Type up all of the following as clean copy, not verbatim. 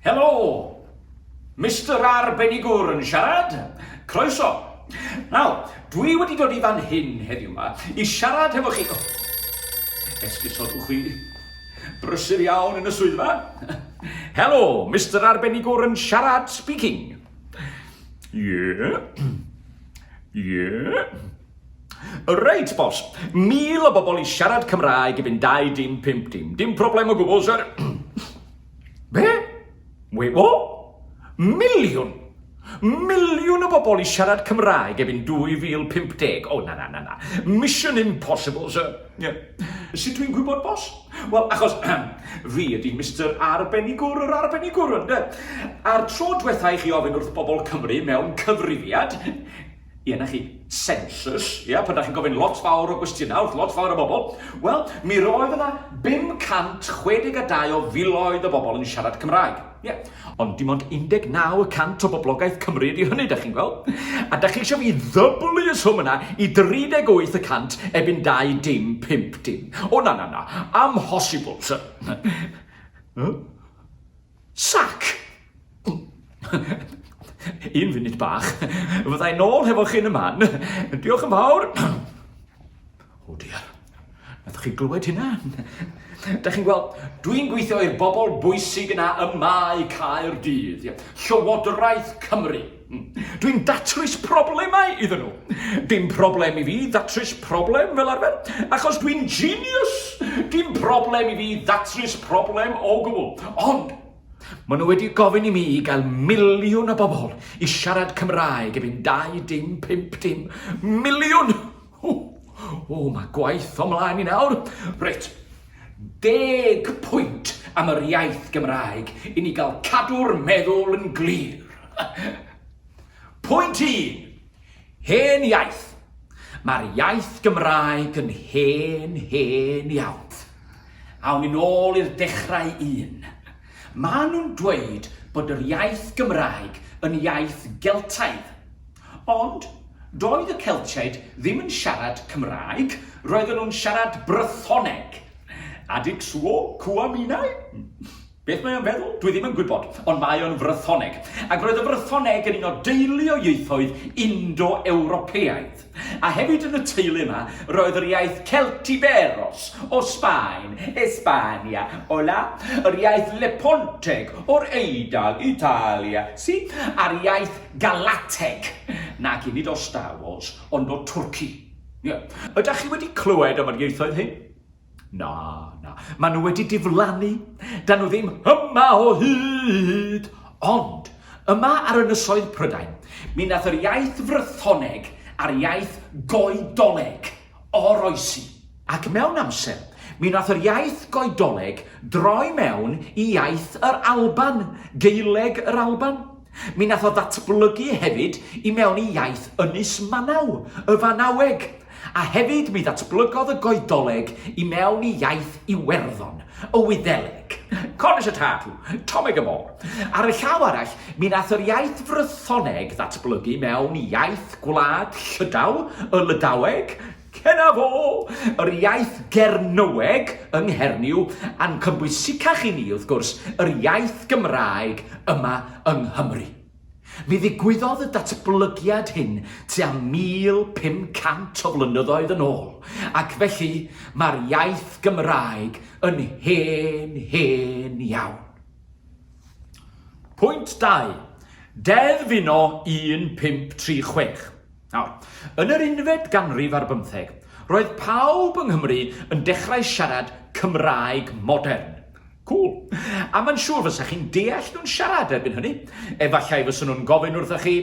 Helo! Mister Arbenigwr yn siarad. Croeso. Nawr, dwi wedi dod i fan hyn heddiw 'ma i siarad hefo chi... Oh, esgusodwch fi. Brysur iawn yn y swyddfa. Helo, Mister Arbenigwr yn siarad speaking. Ie. Ie. Reit, bos. 1,000 o bobl i siarad Cymraeg erbyn 2 dim 5 dim. Dim problem o gwbl, sir. Be? Wait, what? Miliwn? Miliwn o bobl i siarad Cymraeg erbyn 2050? O, na, na, na, na. Mission impossible, sir. Yeah. Sut dwi'n gwybod, bos? Wel, achos fi ydy Mister Arbenigwr yr Arbenigwr, ynde? A'r tro diwetha i chi ofyn wrth bobl Cymru mewn cyfrifiad, Ie, 'na chi, census, ie, pan da chi'n gofyn lot fawr o gwestiynau wrth lot fawr o bobl, wel, mi roedd yna 562 o filoedd o bobl yn siarad Cymraeg. Ie, ond dim ond 19 y cant o boblogaeth Cymru ydy hynny, da chi'n gweld? A da chi eisiau fi ddyblu y swm yna i 38 y cant erbyn 2 dim 5 dim. O, na, na, na, amhosibl, sir. Sac! Un funud bach. Fydda i nôl hefo chi yn y man. Diolch yn fawr. O dear. Nathoch chi glywed hynna? Da chi'n gweld, dwi'n gweithio i'r bobl bwysig yna ym Mae Caerdydd. Llywodraeth Cymru. Dwi'n datrys problemau iddyn nhw. Dim problem i fi ddatrys problem fel arfer, achos dwi'n genius. Dim problem i fi ddatrys problem o gwbl. Ond, maen nhw wedi gofyn i mi i gael miliwn o bobl i siarad Cymraeg erbyn 2 dim 5 dim. Miliwn! O, o, mae gwaith o mlaen i nawr. Reit, 10 pwynt am yr iaith Gymraeg i ni gael cadw'r meddwl yn glir. Pwynt 1. Hen iaith. Mae'r iaith Gymraeg yn hen, hen iawn. Awn ni'n ôl i'r dechrau un. Maen nhw'n dweud bod yr iaith Gymraeg yn iaith Geltaidd. Ond, doedd y Celtiaid ddim yn siarad Cymraeg, roedden nhw'n siarad Brythoneg. Adig suo cua minau? Beth mae o'n feddwl? Dwi ddim yn gwybod, ond mae o'n Frythoneg. Ac roedd y Frythoneg yn un o deulu o ieithoedd Indo-Ewropeaidd. A hefyd yn y teulu yma, roedd yr iaith Celtiberos o Sbaen, España, hola, yr iaith Leponteg o'r Eidal, Italia, si, a'r iaith Galateg, nac nid o Star Wars, ond o Twrci. Ie. Ydach chi wedi clywed am yr ieithoedd hyn? Na, na. Maen nhw wedi diflannu. Da nhw ddim yma o hyd. Ond, yma ar Ynysoedd Prydain, mi nath yr iaith Frythoneg a'r iaith Goedoleg oroesi. Ac mewn amser, mi wnaeth yr iaith Goedoleg droi mewn i iaith yr Alban, Gaeleg yr Alban. Mi wnaeth o ddatblygu hefyd i mewn i iaith Ynys Manaw, y Fanaweg. A hefyd mi ddatblygodd y Goedoleg i mewn i iaith Iwerddon, y Wyddeleg. Conis y Tatw, Tomig y Môr. Ar y llaw arall, mi wnaeth yr iaith Frythoneg ddatblygu mewn i iaith gwlad Llydaw, y Lydaweg, Kenavo! Yr iaith Gernyweg yng Nghernyw, a'n cynbwysicach i ni, wrth gwrs, yr iaith Gymraeg yma yng Nghymru. Mi ddigwyddodd y datblygiad hyn tua 1,500 o flynyddoedd yn ôl, ac felly mae'r iaith Gymraeg yn hen, hen iawn. Pwynt 2. Deddf Uno 1536. Nawr, yn yr unfed ganrif ar bymtheg, roedd pawb yng Nghymru yn dechrau siarad Cymraeg modern. Cŵl. A mae'n siŵr fysa chi'n deall nhw'n siarad erbyn hynny. Efallai fyswn nhw'n gofyn wrthoch chi,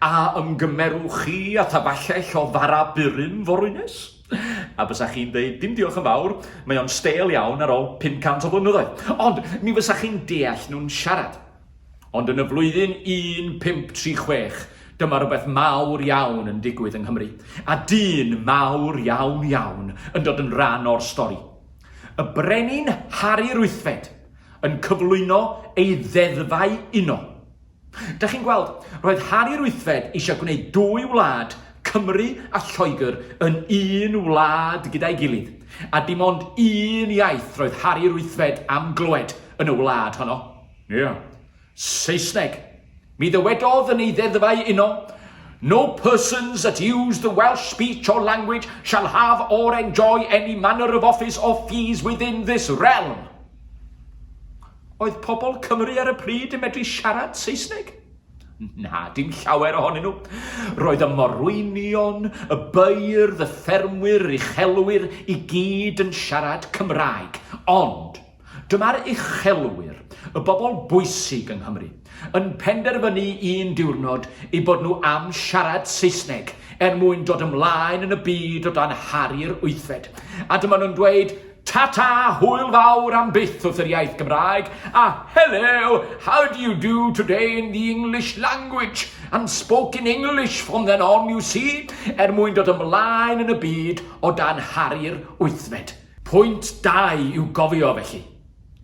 a ymgymerwch chi â thaballell o fara burum, Forwynnes? A bysa chi'n dweud, dim diolch yn fawr, mae o'n stêl iawn ar ôl 500 o flynyddoedd. Ond mi fysa chi'n deall nhw'n siarad. Ond yn y flwyddyn 1536, dyma rywbeth mawr iawn yn digwydd yng Nghymru, a dyn mawr iawn iawn yn dod yn rhan o'r stori. Y Brenin Harri'r Wythfed yn cyflwyno ei ddeddfau uno. Da chi'n gweld, roedd Harri'r Wythfed eisiau gwneud dwy wlad, Cymru a Lloegr, yn un wlad gyda'i gilydd, a dim ond un iaith roedd Harri'r Wythfed am glywed yn y wlad honno. Ia. Saesneg. Mi ddywedodd yn ei ddeddfau uno, No persons that use the Welsh speech or language shall have or enjoy any manner of office or fees within this realm. Oedd pobl Cymru ar y pryd yn medru siarad Saesneg? Na, dim llawer ohonyn nhw. Roedd y morwynion, y beirdd, y ffermwyr, yr uchelwyr i gyd yn siarad Cymraeg. Ond, dyma'r uchelwyr, y bobl bwysig yng Nghymru, yn penderfynu un diwrnod eu bod nhw am siarad Saesneg er mwyn dod ymlaen yn y byd o dan Harri'r Wythfed. A dyma nhw'n dweud, Ta-ta, hwyl fawr am byth wrth yr iaith Gymraeg, a hello, how do you do today in the English language, and spoke in English from then on, you see, er mwyn dod ymlaen yn y byd o dan Harri'r Wythfed. Pwynt 2 i'w gofio, felly.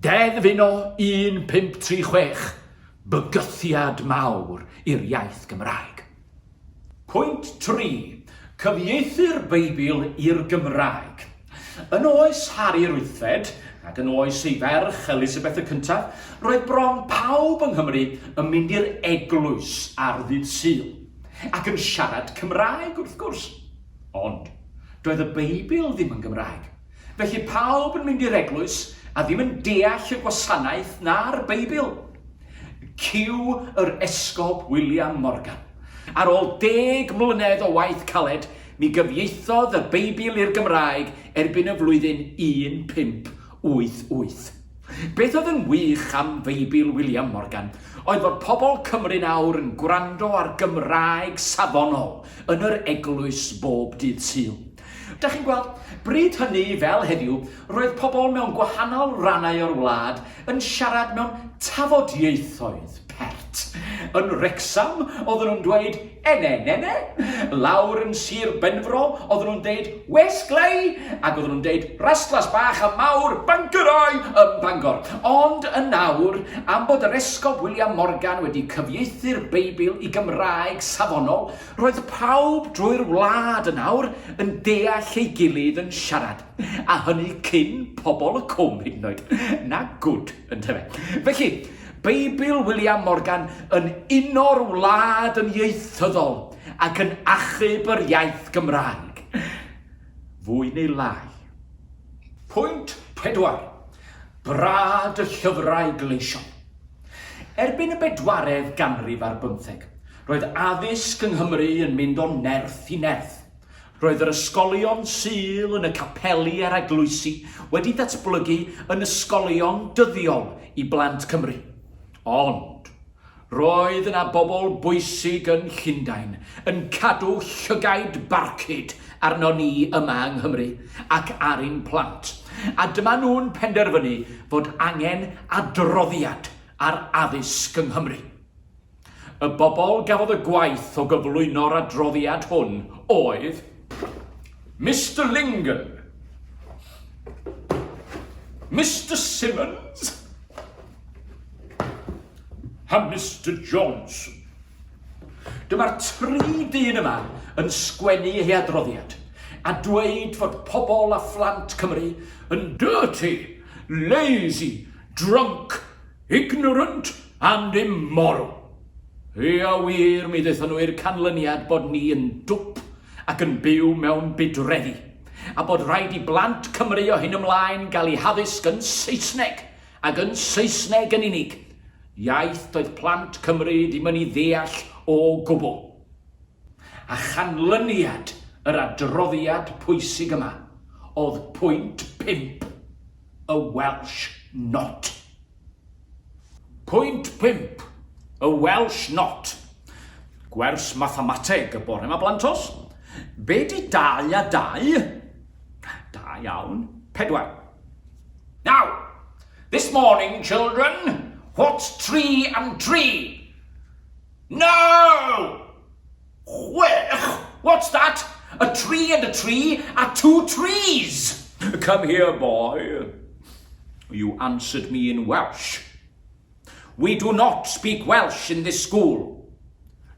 Deddf Uno 1536, bygythiad mawr i'r iaith Gymraeg. Pwynt 3, Cyfieithu'r Beibl i'r Gymraeg. Yn oes Harri'r Wythfed, ac yn oes ei ferch Elisabeth y Cyntaf, roedd bron pawb yng Nghymru yn mynd i'r eglwys ar ddydd Sul, ac yn siarad Cymraeg wrth gwrs. Ond, doedd y Beibl ddim yn Gymraeg. Felly pawb yn mynd i'r eglwys a ddim yn deall y gwasanaeth na'r Beibl. Cyw yr Esgob William Morgan. Ar ôl 10 mlynedd o waith caled, mi gyfieithodd y Beibl i'r Gymraeg erbyn y flwyddyn 1588. Beth oedd yn wych am Feibl William Morgan oedd fod pobl Cymru nawr yn gwrando ar Gymraeg safonol yn yr eglwys bob dydd Sul. Dach chi'n gweld, bryd hynny, fel heddiw, roedd pobl mewn gwahanol rannau o'r wlad yn siarad mewn tafodieithoedd pert. Yn Wrecsam, oedden nhw'n dweud ene nene, lawr yn Sir Benfro, oedden nhw'n deud wes glei, ac oedden nhw'n deud raslas bach a mawr Bangorau ym Bangor. Ond yn awr, am bod yr Esgob William Morgan wedi cyfieithu'r Beibl i Gymraeg safonol, Roedd pawb drwy'r wlad yn awr yn deall ei gilydd yn siarad, a hynny cyn pobl y cwm hyd yn oed. Na gwd, yntefe. Felly, Beibl William Morgan yn uno'r wlad yn ieithyddol ac yn achub yr iaith Gymraeg. Fwy neu lai. Pwynt 4. Brad y llyfrau gleision. Erbyn y bedwaredd ganrif ar bymtheg, roedd addysg yng Nghymru yn mynd o nerth i nerth. Roedd yr ysgolion Sul yn y capeli a'r eglwysi wedi datblygu yn ysgolion dyddiol i blant Cymru. Ond, roedd yna bobl bwysig yn Llundain yn cadw llygaid barcud arnon ni yma yng Nghymru ac ar ein plant, a dyma nhw'n penderfynu fod angen adroddiad ar addysg yng Nghymru. Y bobl gafodd y gwaith o gyflwyno'r adroddiad hwn oedd Mister Lingon, Mister Simmons a Mister Johnson. Dyma'r tri dyn yma yn sgwennu eu hadroddiad a dweud fod pobl a phlant Cymru yn dirty, lazy, drunk, ignorant and immoral. Ia wir, mi ddaethon nhw i'r canlyniad bod ni yn dwp ac yn byw mewn budreddi, a bod rhaid i blant Cymru o hyn ymlaen gael eu haddysg yn Saesneg, ac yn Saesneg yn unig. Iaith doedd plant Cymru ddim yn ei ddeall o gwbl. A chanlyniad yr adroddiad pwysig yma oedd pwynt pump, y Welsh Not. Pwynt pump, y Welsh Not. Gwers mathemateg y bore 'ma blantos. Be 'di dau a dau? Da iawn, pedwar. Now, this morning, children, what's tree and tree? No! Chwech! What's that? A tree and a tree are two trees! Come here, boy. You answered me in Welsh. We do not speak Welsh in this school.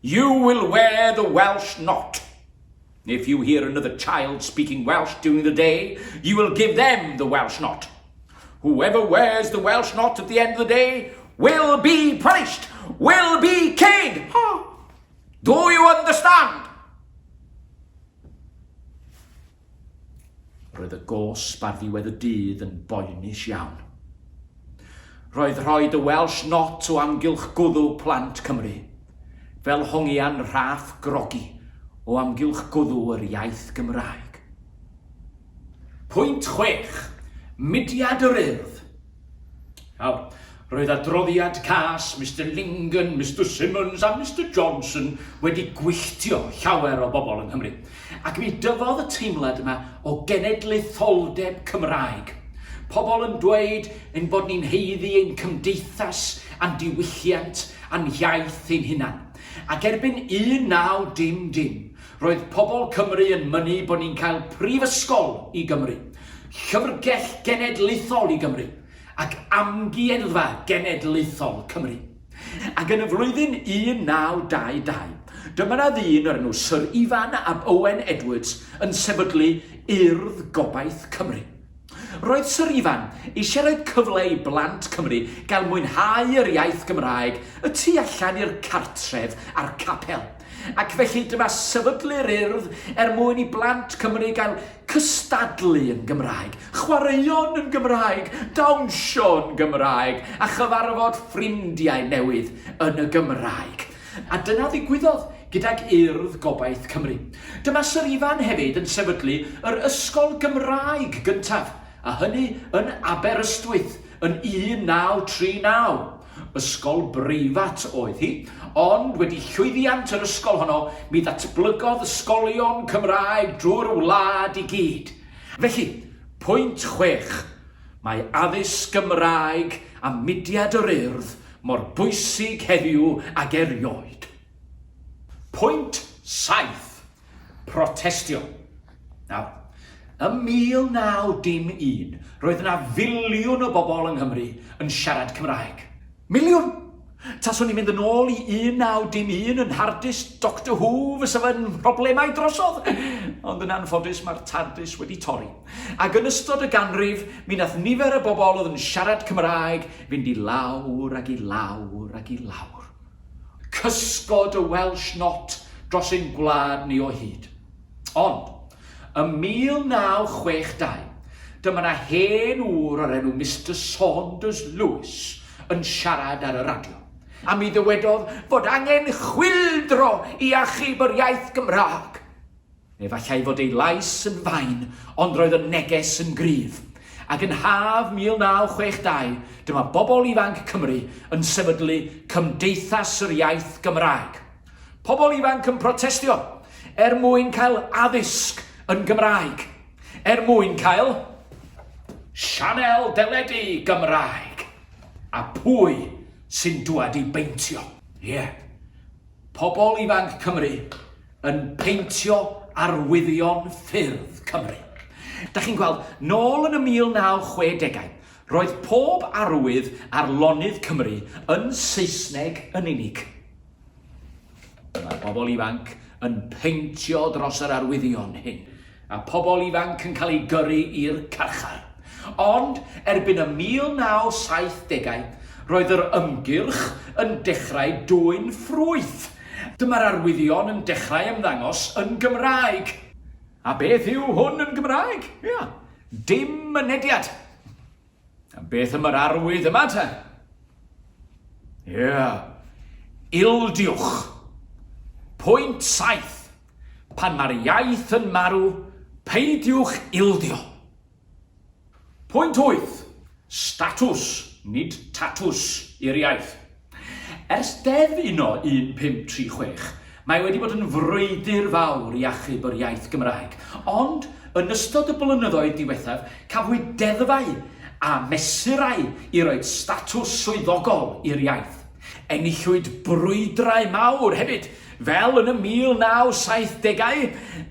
You will wear the Welsh knot. If you hear another child speaking Welsh during the day, you will give them the Welsh knot. Whoever wears the Welsh knot at the end of the day Will be punished! Will be caned! Ha! Do you understand? Roedd y gosb ar ddiwedd y dydd yn boenus iawn. Roedd rhoi y Welsh Not o amgylch gwddw plant Cymru, fel hongian rhaff grogi o amgylch gwddw yr iaith Gymraeg. Pwynt 6. Mudiad yr Urdd. Nawr, roedd adroddiad cas Mister Lincoln, Mister Simmons a Mister Johnson wedi gwylltio llawer o bobl yng Nghymru, ac mi dyfodd y teimlad yma o genedlaetholdeb Cymraeg. Pobl yn dweud ein bod ni'n haeddu ein cymdeithas a'n diwylliant a'n hiaith ein hunan. Ac erbyn 1900, roedd pobl Cymru yn mynnu bod ni'n cael prifysgol i Gymru. Llyfrgell Genedlaethol i Gymru ac Amgueddfa Genedlaethol Cymru. Ac yn y flwyddyn 1922, dyma 'na ddyn o'r enw Syr Ifan ab Owen Edwards yn sefydlu Urdd Gobaith Cymru. Roedd Syr Ifan eisiau rhoi cyfle i blant Cymru gael mwynhau yr iaith Gymraeg y tu allan i'r cartref a'r capel. Ac felly dyma sefydlu'r Urdd er mwyn i blant Cymru gael cystadlu yn Gymraeg, chwaraeon yn Gymraeg, dawnsio yn Gymraeg a chyfarfod ffrindiau newydd yn y Gymraeg. A dyna ddigwyddodd gydag Urdd Gobaith Cymru. Dyma Syr Ifan hefyd yn sefydlu yr Ysgol Gymraeg gyntaf, a hynny yn Aberystwyth yn 1939. Ysgol breifat oedd hi, ond wedi llwyddiant yr ysgol honno, mi ddatblygodd ysgolion Cymraeg drwy'r wlad i gyd. Felly, pwynt 6, mae addysg Gymraeg a mudiad yr Urdd mor bwysig heddiw ag erioed. Pwynt 7, protestio. Nawr, ym 1901, roedd yna filiwn o bobl yng Nghymru yn siarad Cymraeg. Miliwn! Taswn i'n mynd yn ôl i 1901 yn TARDIS Doctor Who fysa fy mhroblemau drosodd! Ond yn anffodus mae'r TARDIS wedi torri. Ac yn ystod y ganrif, mi nath nifer y bobl oedd yn siarad Cymraeg fynd i lawr ac i lawr ac i lawr. Cysgod y Welsh Not dros ein gwlad ni o hyd. Ond, ym 1962, dyma 'na hen ŵr o'r enw Mister Saunders Lewis yn siarad ar y radio. A mi ddywedodd fod angen chwyldro i achub yr iaith Gymraeg. Efallai fod ei lais yn fain, ond roedd y neges yn gryf. Ac yn haf 1962, dyma bobl ifanc Cymru yn sefydlu Cymdeithas yr Iaith Gymraeg. Pobl ifanc yn protestio er mwyn cael addysg yn Gymraeg, er mwyn cael sianel deledu Gymraeg. A pwy sy'n dŵad i beintio? Ie, pobl ifanc Cymru yn peintio arwyddion ffyrdd Cymru. Da chi'n gweld, nôl yn y 1960au, roedd pob arwydd ar lonydd Cymru yn Saesneg yn unig. Dyma'r bobl ifanc yn peintio dros yr arwyddion hyn, a pobl ifanc yn cael eu gyrru i'r carchar. Ond erbyn y 1970au, roedd yr ymgyrch yn dechrau dwyn ffrwyth. Dyma'r arwyddion yn dechrau ymddangos yn Gymraeg. A beth yw hwn yn Gymraeg? Ia, dim mynediad. A beth am yr arwydd yma te? Ia, ildiwch. Pwynt 7. Pan mae'r iaith yn marw, peidiwch ildio. Pwynt 8, Statws, nid tatws, i'r iaith. Ers Deddf Uno 1536, mae wedi bod yn frwydr fawr i achub yr iaith Gymraeg, ond yn ystod y blynyddoedd diwethaf cafwyd deddfau a mesurau i roid statws swyddogol i'r iaith. Enillwyd brwydrau mawr hefyd, fel yn y 1970au,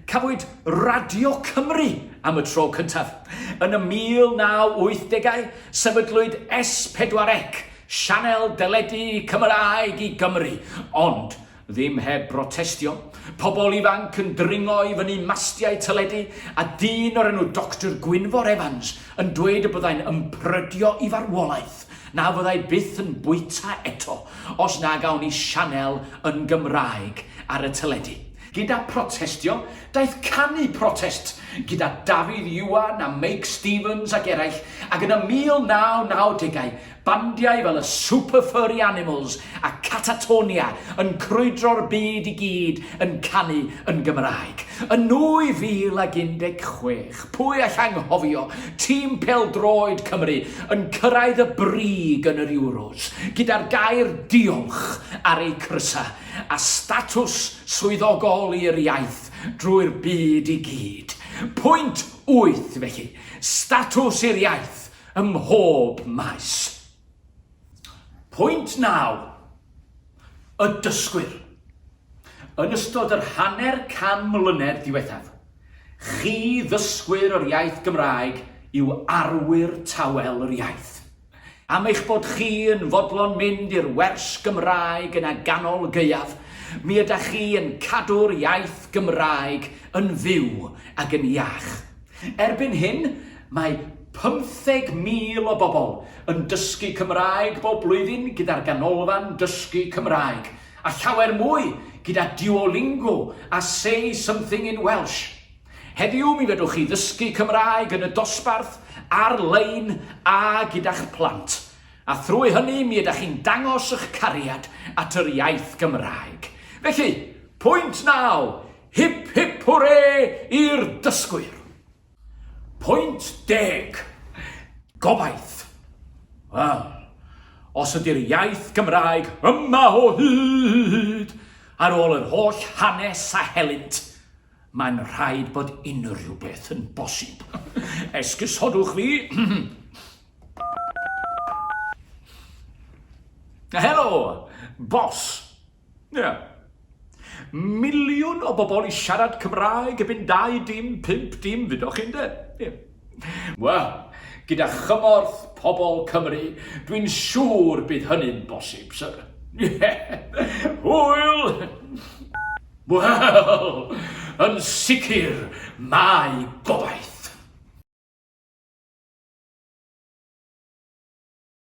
cafwyd Radio Cymru am y tro cyntaf. Yn y 1980au, sefydlwyd S4C, sianel deledu Cymraeg i Gymru, ond ddim heb brotestio, pobl ifanc yn dringo i fyny mastiau teledu a dyn o'r enw Doctor Gwynfor Evans yn dweud y byddai'n ymprydio i farwolaeth. na fyddai byth yn bwyta eto os na gawn ni sianel yn Gymraeg ar y teledu. Gyda protestio, daeth canu protest gyda Dafydd Iwan a Meic Stevens ac eraill, ac yn y 1990au, bandiau fel y Super Furry Animals a Catatonia yn crwydro'r byd i gyd yn canu yn Gymraeg. Yn 2016, pwy all anghofio tîm pêl-droed Cymru yn cyrraedd y brig yn yr Euros, gyda'r gair 'diolch' ar eu crysau a statws swyddogol i'r iaith drwy'r byd i gyd. Pwynt 8, felly, statws i'r iaith ym mhob maes. Pwynt 9, y dysgwyr. Yn ystod yr hanner can mlynedd diwethaf, chi ddysgwyr yr iaith Gymraeg yw arwyr tawel yr iaith. Am eich bod chi yn fodlon mynd i'r wers Gymraeg yn a ganol gaeaf, mi ydach chi yn cadw'r iaith Gymraeg yn fyw ac yn iach. Erbyn hyn, mae 15,000 o bobl yn dysgu Cymraeg bob blwyddyn gyda'r Ganolfan Dysgu Cymraeg, a llawer mwy gyda Duolingo a Say Something in Welsh. Heddiw mi fedrwch chi ddysgu Cymraeg yn y dosbarth, ar-lein a gyda'ch plant. A thrwy hynny mi ydach chi'n dangos ych cariad at yr iaith Gymraeg. Felly, pwynt 9, hip hip hwrê i'r dysgwyr! Pwynt 10, gobaith. Wel, os ydy'r iaith Gymraeg yma o hyd, ar ôl yr holl hanes a helynt, Mae'n rhaid bod unrhyw beth yn bosib. Esgusodwch fi. Helo, bos. Ie. Yeah. Miliwn o bobl i siarad Cymraeg ebyn 2 dim 5 dim, fyddoch chi'n de? Ie. Wel, gyda chymorth pobl Cymru, dwi'n siŵr bydd hynny'n bosib, sir. Ie. Hwyl! Wel, yn sicr, mae gobaith.